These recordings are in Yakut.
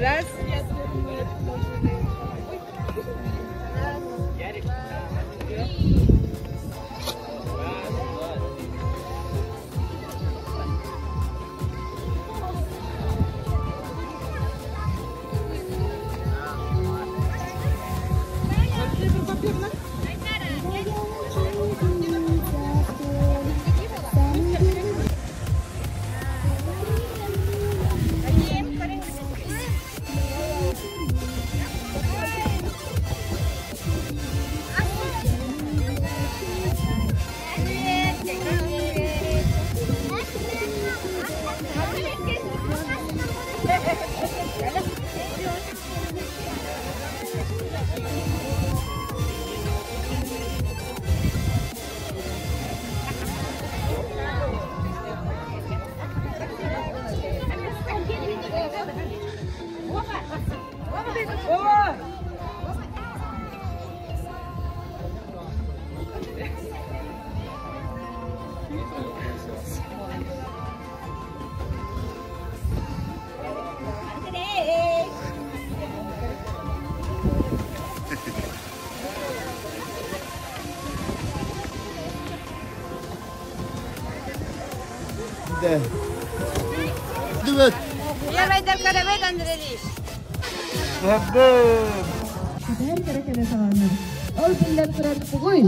Раз. Ол биллэн турар тугуй?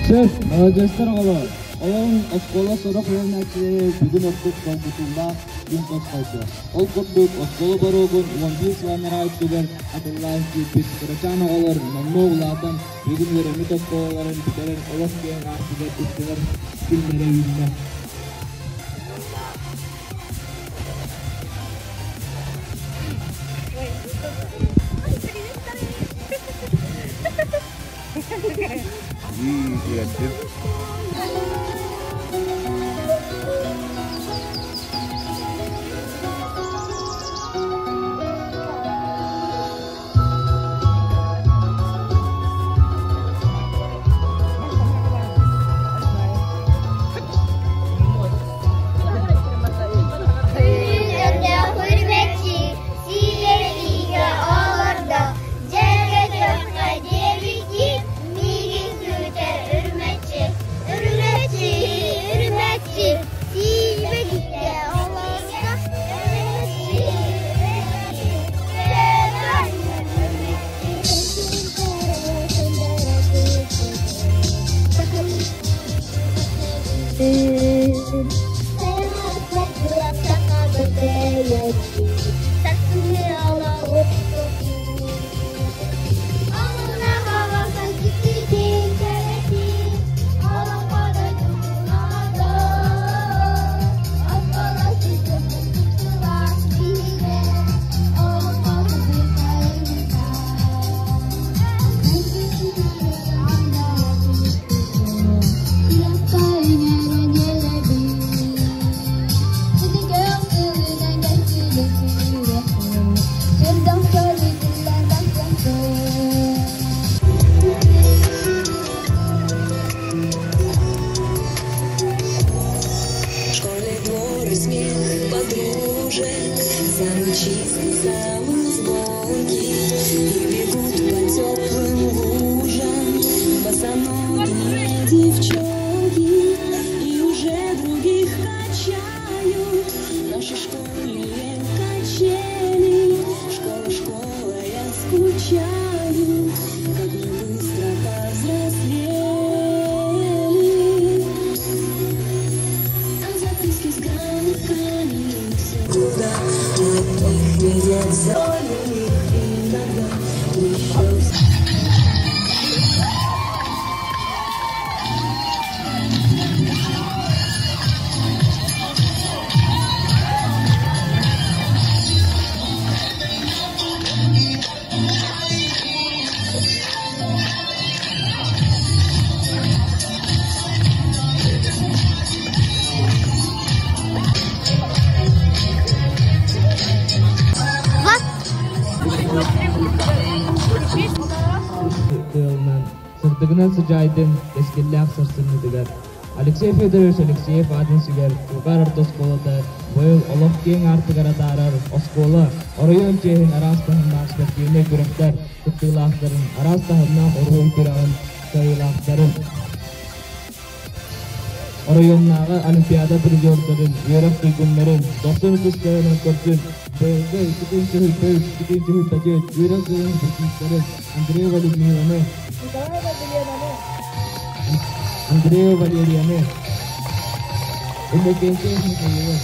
Сөп, маладьыастар оҕолор. Олорун оскуола сорох үөрэнээччилэри бүгүн ордук долгутуулаах күн тосхойдо. Ол курдук, оскуола боруогун 11 сыл өттүгэр атыллаан киирбит кырачаан оҕолор номнуо улаатан, бүгүн үөрэммит оскуолаларын бүтэрэн олох киэҥ аартыгар үктэнэр күннэрэ үүннэ. Тыалынан, сырдыгынан сыдьаайдын, кэскиллээх сарсыҥҥытыгар. Алексей Федорович Алексеев аатын сүгэр Чуукаар орто оскуолата быйыл олох киэҥ аартыгар атаарар оскуола оройуон чиэһин араас таһымнаах спортивнай күрэхтэр кыттыылаахтарын, араас таһымнаах уруһуй күрэҕин кыайыылаахтарын, оройуоннааҕы олимпиада призердарын, үөрэх туйгуннарын, дохсун ытыстарынан көрсүн, быйылгы 2-нчи 3-нчи үөрэх дьылын выпускниктарын Андреева Людмиланы, Николаева Еленаны, Андреева Валерияны, Иннокентьев Михаилы,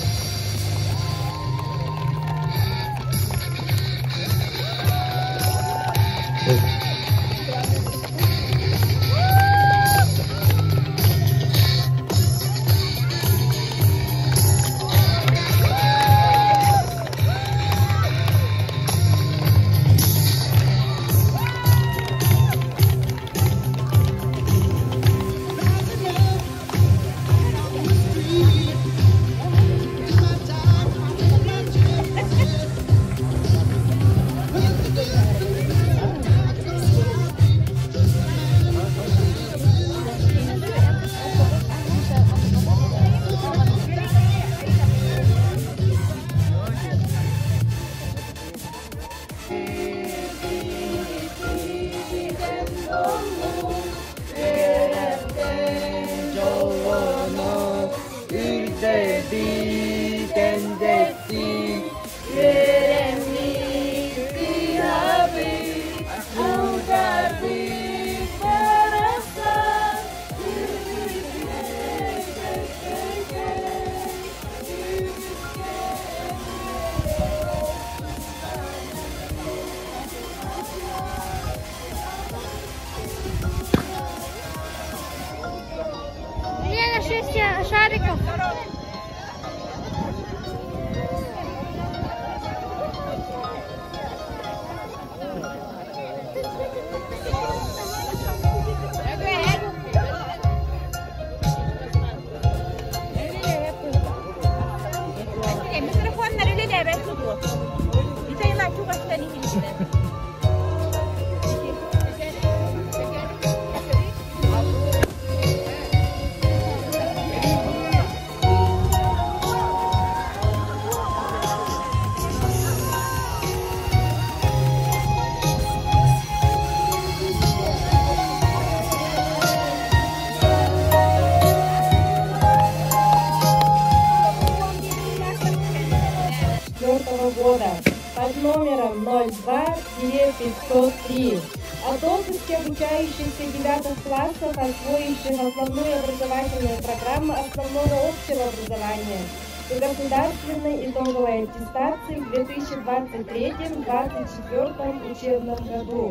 Мне на шесть шариков. Микрофоннар үлэлээбэт буолуо. Итайла чугастан иһиллэр. Года под номером 02-503 о допуске обучающихся девятых классов, освоивших основную образовательную программу основного общего образования и государственной итоговой аттестации в 2023-2024 учебном году.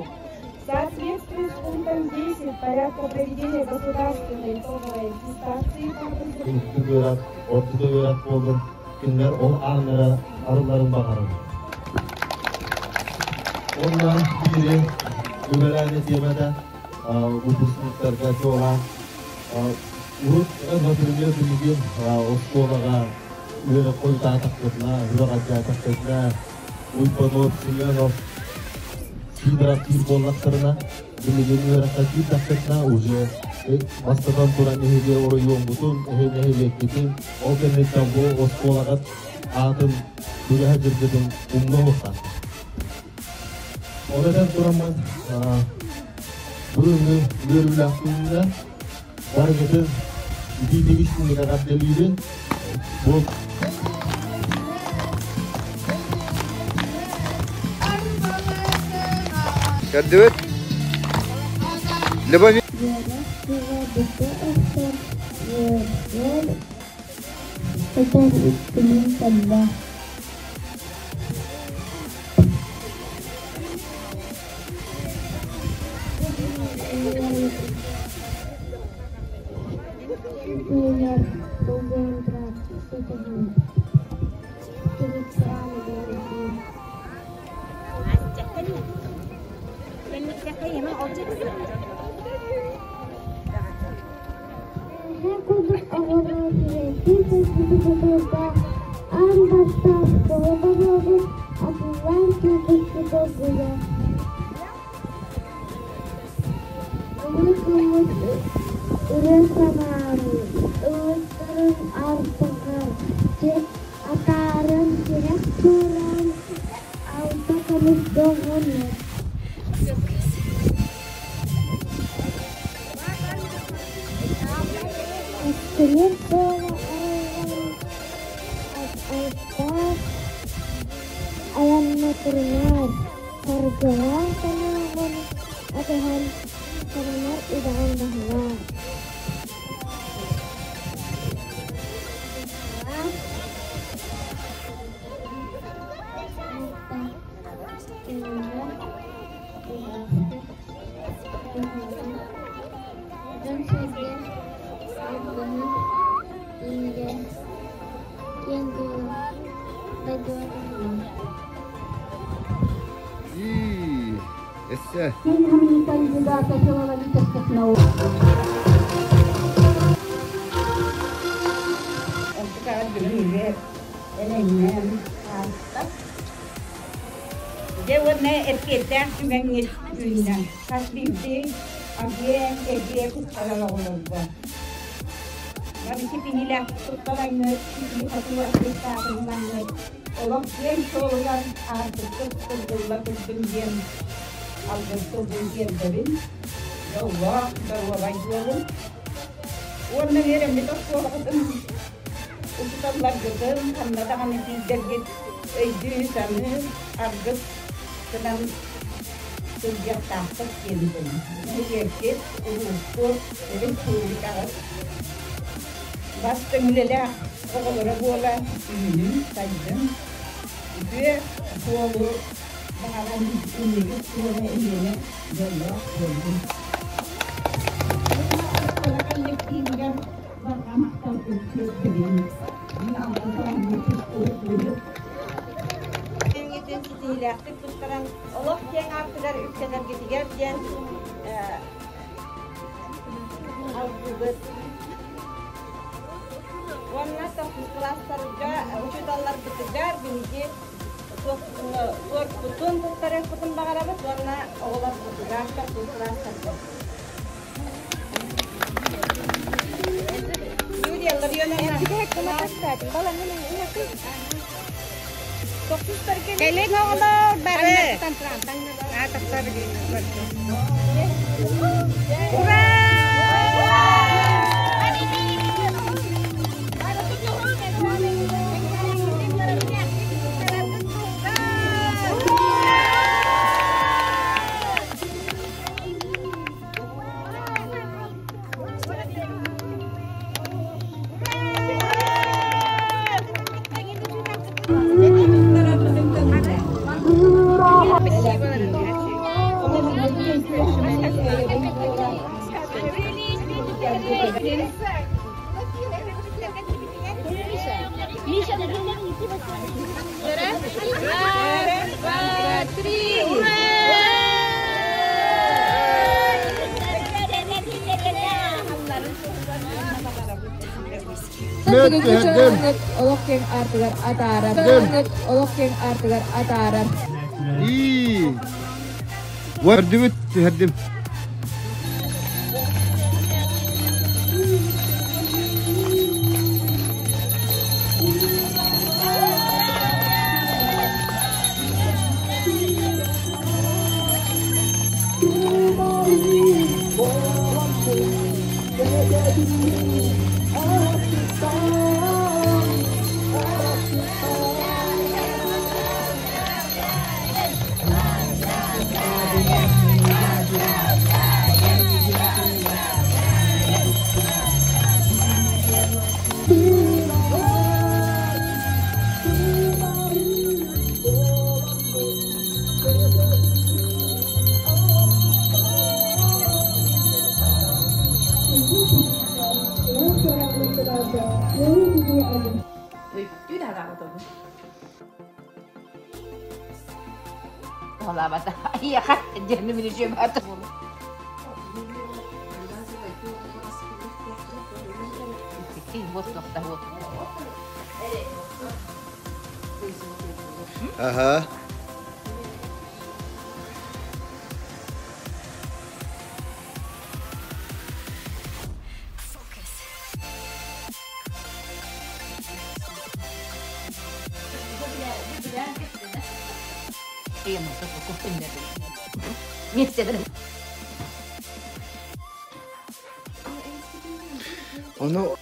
В соответствии с пунктом 10 порядка проведения государственной итоговой аттестации по Үрдүк ортуда үөрэх буоллун, кинилэр ол ааннара арылларын баҕарабын. Онно биири үбэлээни тиэмэтэ выпускниктарга чуолаан урут, например, билигин оскуолаҕа үөрэх хойутаатахпытына, үөрэх Уйбанов, Семенов, Сидоров диир буоллахтарына, билигин үөрэххэ киирдэхпитинэ уже бастатан туран эһиги оройуоҥҥутун, эһи нэһилиэккитин, ол кэнниттэн бу оскуолаҕыт аатын күрэһэ дьыргытын умнуохтаах. Ол этэн тураммын бүгүҥҥү үөрүүлээх күҥҥэ барыгытын итиитик истиҥник эҕэрдэлиибин. Бу Көрдүбүт. Любовь Үөрэх дьыла бүтэ охсон, үөрдэр көтөр күнүм кэллэ. Күнүгэр долгуйан турар сытабын. Территориальный Эһэ курдук оҕолор кириэстии сылдьыбыт хотуурдаах аан бастаан оскуола боруогун атыллаан киирбиппит долгуйар. Ылыы кыыммыт ырыа санааны Уонна Астынар суола арыллан, айдаах айанна турунаар, саргылаах санааҕын атыһан, сананар идэҕин баһылаа. Дьон-сэргэ алгыһын иннигэр киэҥ буолан дойдуга И, эссе. Кандидата филологических наук. Онтукаҕа бүгүн үгэ элэҥнээн ааста. Дьэ уонна эппиэттээх түгэҥҥит үүннэ. Хас биирдии агиэн эдьиэ кутталар оҕолорго. Барыты кинилээх тутталаҥҥыт, хоту аттыктаатыҥнаҥҥыт, олох киэҥ суолугар аартыккыт тылгылла турдун диэн алгыс тылбын тиэрдэбин. Дьоллоох, доруобай буолуҥ. Уонна үөрэммит оскуолаҕытын учууталларгытын ханна даҕаны тиийдэргит өйдүү-саныы аргыс гынан сылдьыахтааххыт диэбитим. Нэһилиэккит, улууспут, республикаҕыт бастыҥ үлэлээх оҕолоро буола үүнүн, сайдын, үтүө суолу баҕаран иннигит суола эһиэнэ дьоллоох буоллун. Оскуола коллективыгар барҕа махтал үксүөттэрин мин алтан Күҥҥүтүн ситиһиилээхтик туттаран олох киэҥ аартыгар үктэнэргитигэр диэн алгыыбыт. Уонна тохсус кылаастарга учууталларбытыгар биһиги туорпутун туттарыахпытын баҕарабыт уонна оҕолорбутугар тохсус кылаастарга. Юлия Ларионовна. Кэлиҥ оҕолор бары. Ура! Раз, два, три! Ура! Олох киэҥ аартыгар атаарар. Олох киэҥ аартыгар атаарар. И. Көрдүбүт, түһэрдим. Ага. Ону